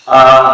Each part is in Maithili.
रे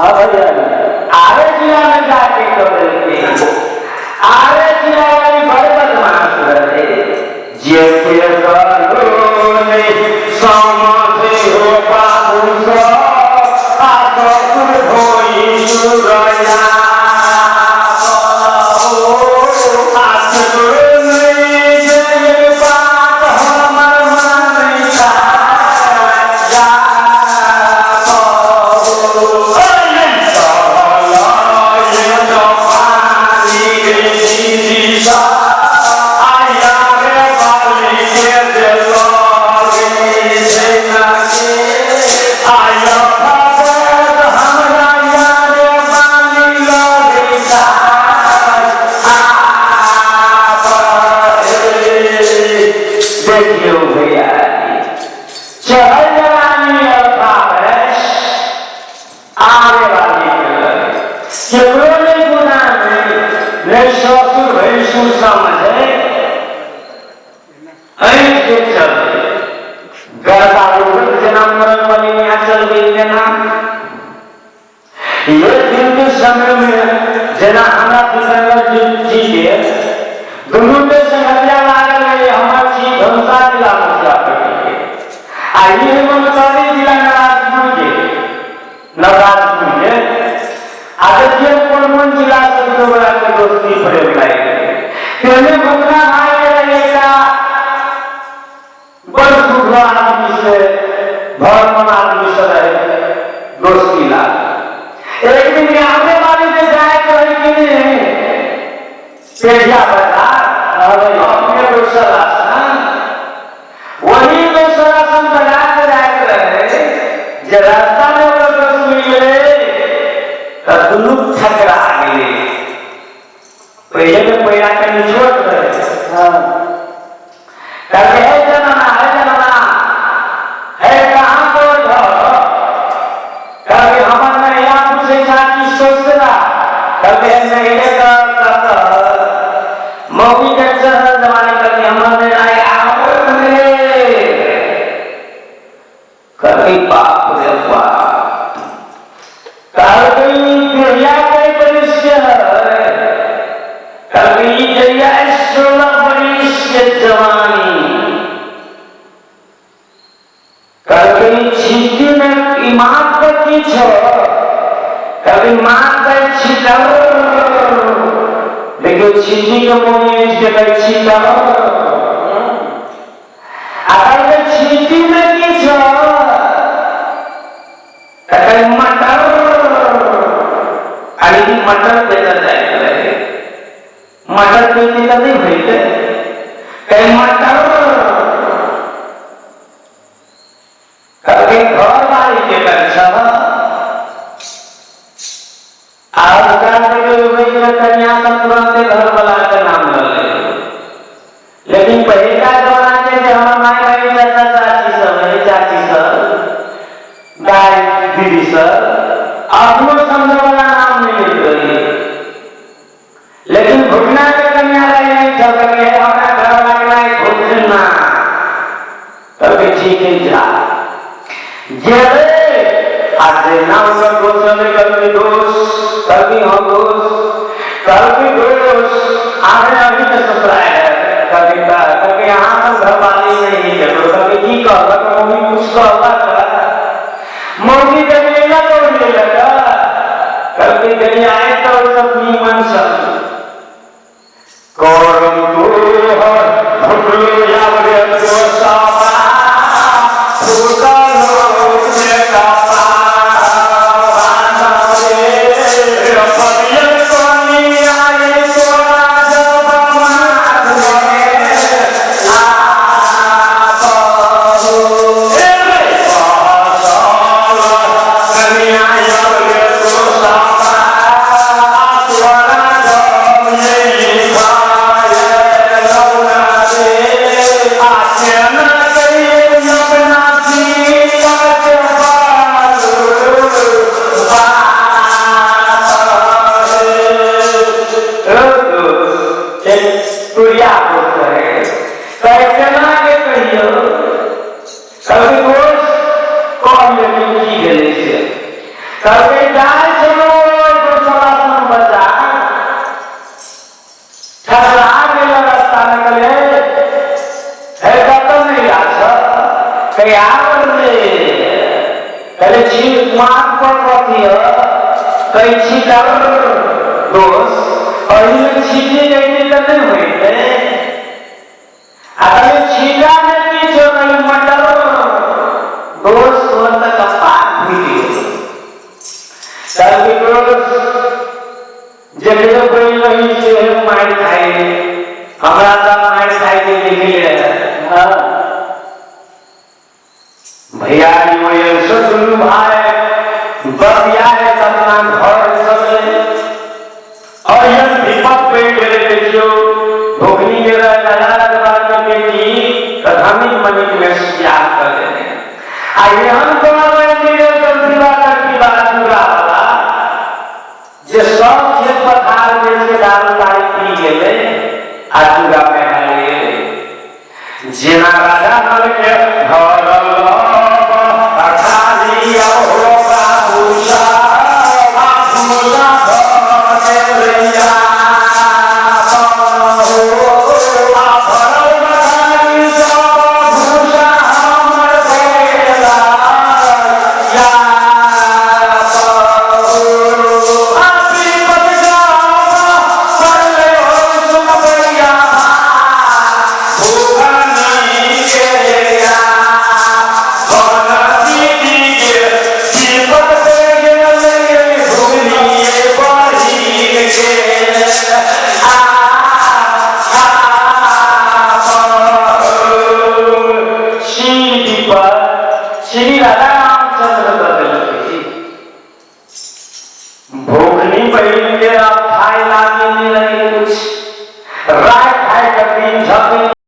हाँ भैया। आरे जिला में जाके कह देलकै, आरे जिला वाली बड़ बदमाश रहे, जे के करो नहीं समझे हो बाबू सब आ ससुर भोई सुरया आ ससुर नहीं जे बात हमर मानै जा। देखियौ भैया, चढ़ल जवानी अभाव आवे वाली के केकरो नहीं गुनाह नहीं, नहीं ससुर भैंसुर समझे ऐठ के चल गरबा उठत जेना मरल बनिया चल गेल जेना। ये दिन के समय में जेना हमरा सिकंदर जी के दुनू के संगतिया लागल रहे। हमर छी धनुषा जिला मुखिया के आ ई ममतारी जिला नवराजपुर के, नवराजपुर के। आ देखियौ कोन कोन जिला से दुनू गोरा के दोस्ती प्रेम लागि गेलै। तेहने भुखना भाई के रहे एकटा बड़ सुघर आदमी से, भर मन आदमी से रहे दोस्ती लाग। एक दिन आने वाली जे जाए के रहे कि नहीं पेढ़िया बाजार, अपने दोसर आसन, वही दोसर आसन बाजार से जाए के रहे, जे रास्ता में ओकर दोस्त मिल गेलै तऽ दुनू ठकरा गेलै। पहिले के पैरा कनि छोट रहे। कहलकै, हे जनाना, हे जनाना, हे कहाँ तोर घर? कहलकै, हमर नैया पूछै छा कि ससुरा? कहलकै, हे नैये तऽ मौगी के चढ़ल जमाने। कहलकै, हमर नैया आबै रे। कहलकै, बाप रे बाप। कहलकै, ई कहिया के दृश्य है? कहलकै, ई जहिया 16 बरिस के जवानी। कहलकै, ई छिट्टी में ई माथ पर की छौ? कहलकै, माथ पर छिटर। देखियौ, छिट्टी के मोनी ऐंठ के कहै छिटर। आ कहलकै, छिट्टी में की छौ? कहलकै, मटर। अरे ई मटर बेचल जाइत रहे, मटर बेचै तऽ नहि भेटै। कहै मटर। कहलकै, घर बारी के कर छह? आजकल के युवक कन्या सब तुरंते घर वाला के नाम लऽ ले, लेकिन पहिलका जमाना के जे हमर माय बहिन चाचा चाची सब रहे, चाची सब, दाइ दीदी सब, अपनो समझे वाला नाम नहीं लैत रहे। लेकिन भुखना के कन्या रहे नहीं छल के हमरा घर वाला के नाम भुखना। कहलकै, ठीक है, जा। गेलै आ जेना ओकर दोस्त रहलै, कहलकै, दोस्त। कहलकै, हाँ दोस्त। कहलकै, दोस्त, आरे अभी के ससुराल है। कहलकै, कहलकै, अहाँ सब घरवाली नहीं केकरो। कहलकै, की कहलक मम्मी? कुछ कहलक? मम्मी के लेलक और लेलक। कहलकै, गलियाए तऽ सब नीमन सब करम तोहर भुखलो यावरे दोसबा फूटल बेटा रे पदियल कनिया तोरा जब माथ में आबहो ए रे कनिया यावरे दोसबा तोरा जब कहियौ कभी दोस्त कह, लेकिन की भेलै से कहलकै जाइ छलहुँ ओहि गौशाला सन बजार ठकरा गेल रास्तामे, कहलियै हे कतऽ नहि जा छ कहिया रे? कहले छी माथ पर कथी है? कहै छी कर दोष एहिमे छीटे गई तऽ नहि होइतै। आ कहले छीटा मे की छौ? कहले मटर। दोष तोहर तऽ कपार फूटि गेल। कहलकै दोष जकरे बैल रही से मारि खाइ, हमरा तऽ मारि खाइ के लिखले है। भैया यो दुनू भाई बतिया है अपना घर चले और यह विपद पड़ि गेलै। देखियौ, भोगनी के राजा दरबार में बेटी तऽ धनिक मनिक में बियाह कर देने आ एहन कोनो मिलल तऽ लड़की बा चूड़ा वाला जे सब खेत पथार बेच के दारू तारी पी गेलै आ चूड़ा में हारि गेलै। जेना राजा नल के घर